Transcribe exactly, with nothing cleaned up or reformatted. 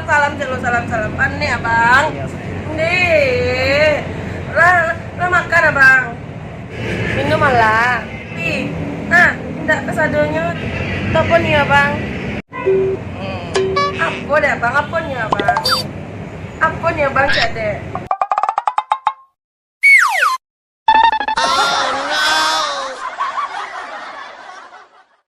Salam, salam, salam, salam. Panek, Abang. Ndeh. Lah, lah makan, Abang. Minum lah. Pi, nah, indak kasadonyo. Apo ni, Abang? Apo dek, Abang? Apo ni, Abang? Apo ni, Abang, cak dek?